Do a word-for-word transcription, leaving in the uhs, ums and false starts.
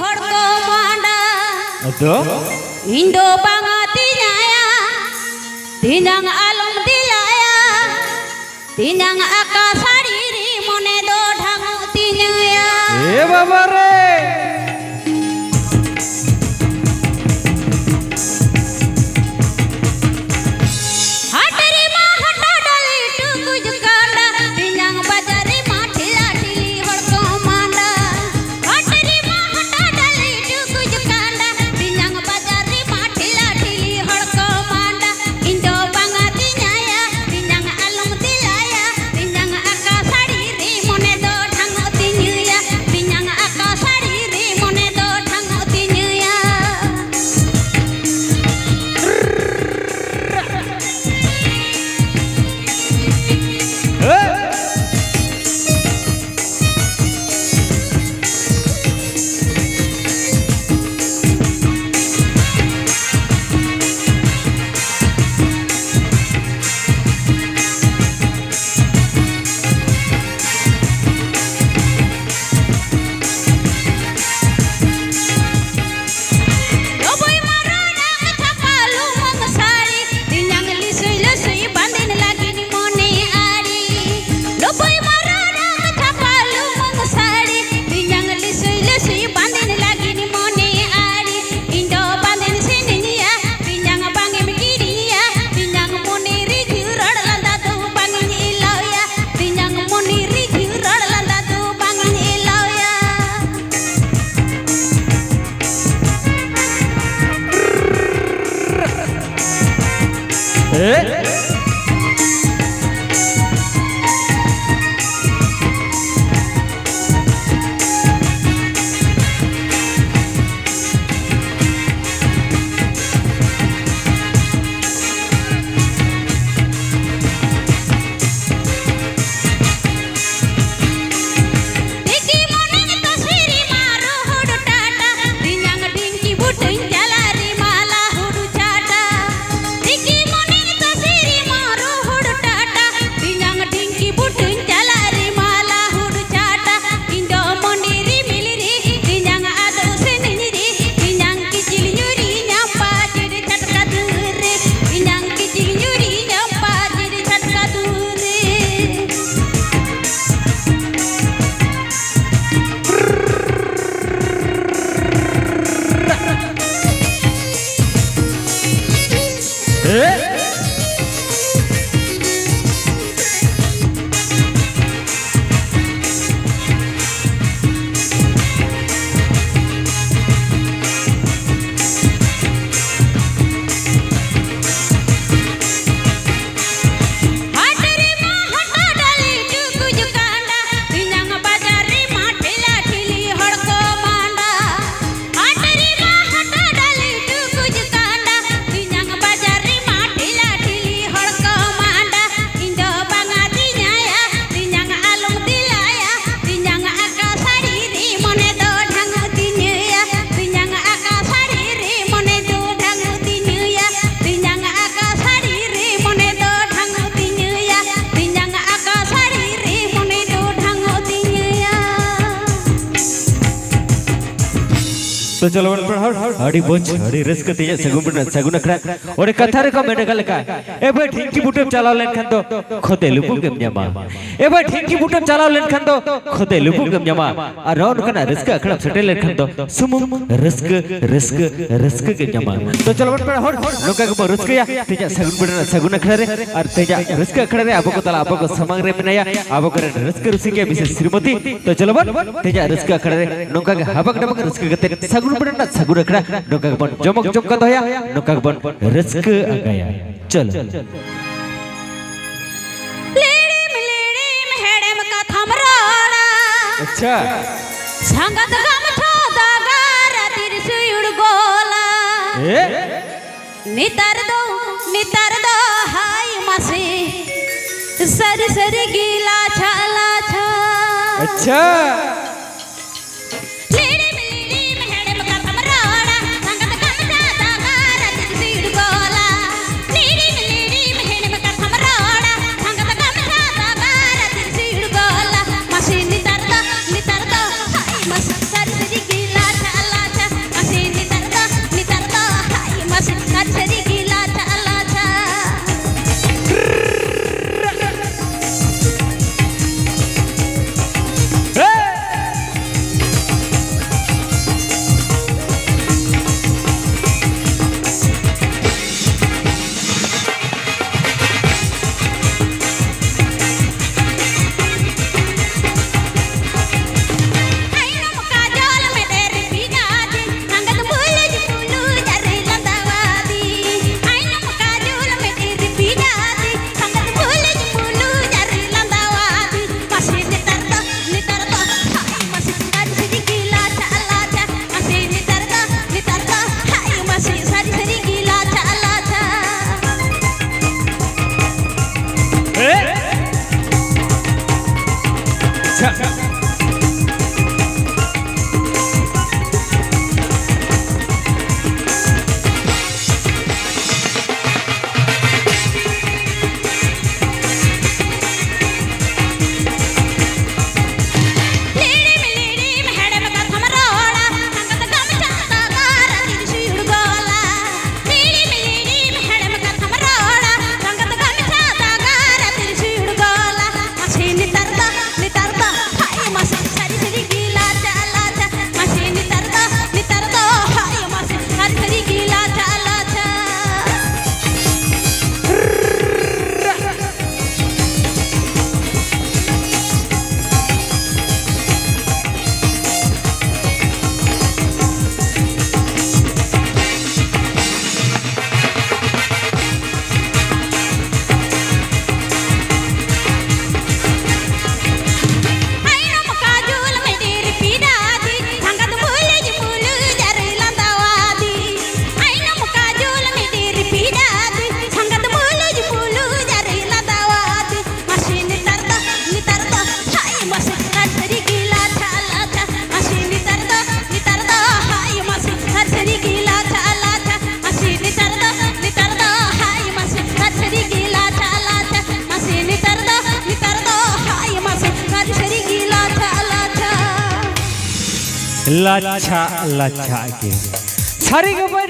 ᱦᱚᱲ ᱠᱚ ᱢᱟᱸᱰᱟ᱾ ᱟᱫᱚ? ᱤᱧ ᱫᱚ ᱵᱟᱝᱟ ᱛᱤᱧᱟᱭᱟ, ᱛᱤᱧᱟᱝ ᱟᱞᱚᱢ ᱫᱤᱞᱟᱭᱟ, ᱛᱤᱧᱟᱝ ᱟᱠᱟ ᱥᱟᱹᱲᱤ ᱨᱮ ᱢᱚᱱᱮ ᱫᱚ ᱰᱷᱟᱝᱚᱜ ᱛᱤᱧᱟᱹᱭᱟ᱾ ᱮ ᱵᱟᱵᱟ ᱨᱮ! ᱦᱟᱴ ᱨᱮᱢᱟ ᱦᱟᱴᱟ ᱰᱟᱹᱞᱤ ᱴᱩᱠᱩᱡ ᱠᱟᱸᱰᱟ, ᱛᱤᱧᱟᱝ ᱵᱟᱡᱟᱨ ᱨᱮᱢᱟ ᱴᱷᱤᱞᱟ ᱴᱷᱤᱞᱤ ᱦᱚᱲ ᱠᱚ ᱢᱟᱸᱰᱟ᱾ ᱦᱟᱴ ᱨᱮᱢᱟ ᱦᱟᱴᱟ ᱰᱟᱹᱞᱤ ᱴᱩᱠᱩᱡ ᱠᱟᱸᱰᱟ, ᱛᱤᱧᱟᱝ ᱵᱟᱡᱟᱨ ᱨᱮᱢᱟ ᱴᱷᱤᱞᱟ ᱴᱷᱤᱞᱤ ᱦᱚᱲ ᱠᱚ ᱢᱟᱸᱰᱟ᱾ ᱤᱧ ᱫᱚ ᱵᱟᱝᱟ ᱛᱤᱧᱟᱭᱟ, ᱛᱤᱧᱟᱝ ᱟᱞᱚᱢ ᱫᱤᱞᱟᱭᱟ, ᱛᱤᱧᱟᱝ ᱟᱠᱟ ᱥᱟᱹᱲᱤ ᱨᱮ ᱢᱚᱱᱮ ᱫᱚ ᱰᱷᱟᱝᱚᱜ ᱛᱤᱧᱟᱹᱭᱟ, ᱛᱤᱧᱟᱝ ᱟᱠᱟ ᱥᱟᱹᱲᱤ ᱨᱮ ᱢᱚᱱᱮ ᱫᱚ ᱰᱷᱟᱝᱚᱜ ᱛᱤᱧᱟᱹᱭᱟ᱾ ᱞᱚᱵᱚᱭ ᱢᱟᱨᱟᱝ ᱪᱷᱟᱯᱟ ᱞᱩᱢᱟᱹᱝ ᱥᱟᱹᱲᱤ, ᱛᱤᱧᱟᱝ ᱞᱤᱥᱩᱭ ᱞᱤᱥᱩᱭ ᱵᱟᱸᱫᱮᱱ ᱞᱟᱹᱜᱤᱫ ᱢᱚᱱᱮ ᱟᱹᱨᱤ᱾ ᱞᱚᱵᱚᱭ ᱢᱟᱨᱟᱝ ᱪᱷᱟᱯᱟ ᱞᱩᱢᱟᱹᱝ ᱥᱟᱹᱲᱤ, ᱛᱤᱧᱟᱝ ᱞᱤᱥᱩᱭ ᱞᱤᱥᱩᱭ ᱵᱟᱸᱫᱮᱱ ᱞᱟᱹᱜᱤᱫ ᱢᱚᱱᱮ ᱟᱹᱨᱤ᱾ ᱤᱧ ᱫᱚ ᱵᱟᱸᱫᱮᱱ ᱥᱮᱱᱤᱧ ᱭᱟ, ᱛᱤᱧᱟᱝ ᱵᱟᱝ ᱮᱢ ᱠᱤᱨᱤᱧᱟ᱾ ᱛᱤᱧᱟᱝ ᱢᱚᱱᱮ ᱨᱤᱡᱷᱤ ᱨᱚᱲ ᱞᱟᱸᱫᱟ ᱫᱚ ᱵᱟᱝ ᱤᱧ ᱮᱞᱟᱣᱭᱟ᱾ ᱛᱤᱧᱟᱝ ᱢᱚᱱᱮ ᱨᱤᱡᱷᱤ ᱨᱚᱲ ᱞᱟᱸᱫᱟ ᱫᱚ ᱵᱟᱝ ᱤᱧ ᱮᱞᱟᱣᱭᱟ᱾ ᱦᱮᱸ? ᱰᱷᱤᱝᱠᱤ ᱢᱚᱱᱮ ᱛᱟᱥᱮ ᱨᱮᱢᱟ ᱨᱚᱦᱚᱲ ᱴᱟᱴᱟ, ᱛᱤᱧᱟᱝ ᱰᱷᱤᱝᱠᱤ ᱵᱩᱴᱟᱹᱧ ᱪᱟᱞᱟᱜ ᱨᱮᱢᱟ ᱞᱟᱦᱩᱲ ᱪᱟᱴᱟ᱾ ᱰᱷᱤᱝᱠᱤ ᱢᱚᱱᱮ ᱛᱟᱥᱮ ᱛᱚ ᱪᱚᱞᱚ ᱵᱚᱱ ᱯᱮᱲᱟ ᱦᱚᱲ, ᱟᱹᱰᱤ ᱢᱚᱡᱽ, ᱟᱹᱰᱤ ᱨᱟᱹᱥᱠᱟᱹ ᱛᱮ ᱤᱧᱟᱹᱜ ᱥᱟᱹᱜᱩᱱ ᱨᱮᱱᱟᱜ ᱥᱟᱹᱜᱩᱱ ᱟᱠᱷᱲᱟ᱾ ᱚᱸᱰᱮ ᱠᱟᱛᱷᱟ ᱨᱮᱠᱚ ᱢᱮᱱ ᱟᱠᱟᱫ ᱞᱮᱠᱟ, ᱮ ᱵᱷᱟᱹᱭ, ᱰᱷᱤᱝᱠᱤ ᱵᱩᱴᱟᱹᱢ ᱪᱟᱞᱟᱣ ᱞᱮᱱᱠᱷᱟᱱ ᱫᱚ ᱠᱷᱚᱫᱮ ᱞᱩᱵᱩᱜ ᱮᱢ ᱧᱟᱢᱟ᱾ ᱮ ᱵᱷᱟᱹᱭ, ᱰᱷᱤᱝᱠᱤ ᱵᱩᱴᱟᱹᱢ ᱪᱟᱞᱟᱣ ᱞᱮᱱᱠᱷᱟᱱ ᱫᱚ ᱠᱷᱚᱫᱮ ᱞᱩᱵᱩᱜ ᱮᱢ ᱧᱟᱢᱟ᱾ ᱟᱨ ᱱᱚᱜᱼᱚ ᱱᱚᱝᱠᱟᱱᱟᱜ ᱨᱟᱹᱥᱠᱟᱹ ᱟᱠᱷᱲᱟᱢ ᱥᱮᱴᱮᱨ ᱞᱮᱱᱠᱷᱟᱱ ᱫᱚ ᱥᱩᱢᱩᱝ ᱨᱟᱹᱥᱠᱟᱹ, ᱨᱟᱹᱥᱠᱟᱹ, ᱨᱟᱹᱥᱠᱟᱹ ᱜᱮᱢ ᱧᱟᱢᱟ᱾ ᱛᱚ ᱪᱚᱞᱚ ᱵᱚᱱ ᱯᱮᱲᱟ ᱦᱚᱲ, ᱱᱚᱝᱠᱟ ᱜᱮᱵᱚᱱ ᱨᱟᱹᱥᱠᱟᱹᱭᱟ᱾ ᱛᱮᱦᱮᱧᱟᱜ ᱥᱟᱹᱜᱩᱱ ᱵᱮᱲᱟ ᱨᱮᱱᱟᱜ ᱥᱟᱹᱜᱩᱱ ᱟᱠᱷᱲᱟ ᱨᱮ ᱟᱨ ᱛᱮᱦᱮᱧᱟᱜ ᱨᱟᱹᱥᱠᱟᱹ ᱟᱠᱷᱲᱟ ᱨᱮ ᱟᱵᱚ ᱠᱚ ᱛᱟᱞᱟ ᱟᱵᱚ ᱠᱚ ᱥᱟᱢᱟᱝ ᱨᱮ ᱢᱮᱱᱟᱭᱟ ᱟᱵᱚ ᱠᱚᱨᱮᱱ ᱨᱟᱹᱥᱠᱟᱹ ᱨᱩᱥᱤᱠᱟ ᱢᱤᱥᱮᱥ ᱥᱨᱤᱢᱚᱛᱤ᱾ ᱛᱚ ᱪᱚᱞᱚ ᱵᱚᱱ ᱛᱮᱦᱮᱧᱟᱜ ᱨᱟᱹᱥᱠᱟᱹ ᱟᱠᱷᱲᱟ ᱨᱮ ᱱᱚᱝᱠᱟ ᱜᱮ ᱦᱟᱵᱟᱠ ᱰᱟᱵᱟᱠ ᱨᱟᱹᱥᱠᱟᱹ ᱠᱟᱛᱮ ᱥᱟᱹᱜᱩᱱ ᱵᱮᱲᱟ ᱨᱮᱱᱟᱜ ᱥᱟᱹᱜᱩᱱ ᱟᱠᱷᱲᱟ ᱱᱚᱝᱠᱟ ᱜᱮᱵᱚᱱ ᱡᱚᱢᱚᱠ ᱡᱚᱢᱠᱟ ᱫᱚᱦᱚᱭᱟ, ᱱᱚᱝᱠᱟ ᱜᱮᱵᱚᱱ ᱨᱟᱹᱥᱠᱟᱹ ᱟᱸᱜᱟᱭᱟ᱾ ᱪᱚᱞᱚ᱾ ᱞᱤᱲᱤᱢ ᱞᱤᱲᱤᱢ ᱦᱮᱲᱮᱢ ᱠᱟᱛᱷᱟᱢ ᱨᱚᱲᱟ᱾ ᱟᱪᱪᱷᱟ᱾ ᱥᱟᱸᱜᱟᱛ ᱜᱟᱢᱪᱷᱟ ᱫᱟᱜᱟᱨ ᱛᱤᱨᱥᱤ ᱩᱲᱜᱚᱞᱟ᱾ ᱮ? ᱱᱮᱛᱟᱨ ᱫᱚ, ᱱᱮᱛᱟᱨ ᱫᱚ ᱦᱟᱭ ᱢᱟᱥᱮ, ᱥᱟᱹᱨᱤ ᱥᱟᱹᱨᱤ ᱜᱮ ᱞᱟᱪᱷᱟ ᱞᱟᱪᱷᱟ᱾ ᱟᱪᱪᱷᱟ᱾ ᱞᱤᱲᱤᱢ ᱞᱤᱲᱤᱢ ᱦᱮᱲᱮᱢ ᱠᱟᱛᱷᱟᱢ ᱨᱚᱲᱟ, ᱥᱟᱸᱜᱟᱛ ᱜᱟᱢᱪᱷᱟ ᱫᱟᱜᱟᱨ ᱛᱤᱨᱥᱤ ᱩᱲᱜᱚᱞᱟ᱾ ᱞᱤᱲᱤᱢ ᱞᱤᱲᱤᱢ ᱦᱮᱲᱮᱢ ᱠᱟᱛᱷᱟᱢ ᱨᱚᱲᱟ, ᱥᱟᱸᱜᱟᱛ ᱜᱟᱢᱪᱷᱟ ᱫᱟᱜᱟᱨ ᱛᱤᱨᱥᱤ ᱩᱲᱜᱚᱞᱟ᱾ ᱢᱟᱥᱮ ᱱᱮᱛᱟᱨ ᱫᱚ, ᱱᱮᱛᱟᱨ ᱫᱚ ᱦᱟᱭ ᱢᱟᱥᱮ, ᱥᱟᱹᱨᱤ ᱥᱟᱹᱨᱤ ᱜᱮ ᱞᱟᱪᱷᱟ ᱞᱟᱪᱷᱟ᱾ ᱢᱟᱥᱮ ᱱᱮᱛᱟᱨ ᱫᱚ, ᱱᱮᱛᱟᱨ ᱫᱚ ᱦᱟᱭ ᱢᱟᱥᱮ, ᱥᱟᱹᱨᱤ ᱥᱟᱹᱨᱤ ᱜᱮ ᱞᱟᱪᱷᱟ ᱞᱟᱪᱷᱟ᱾ ᱞᱟᱪᱷᱟ ᱞᱟᱪᱷᱟ ᱜᱮ᱾ ᱥᱟᱹᱨᱤ ᱜᱮ ᱵᱟᱹᱧ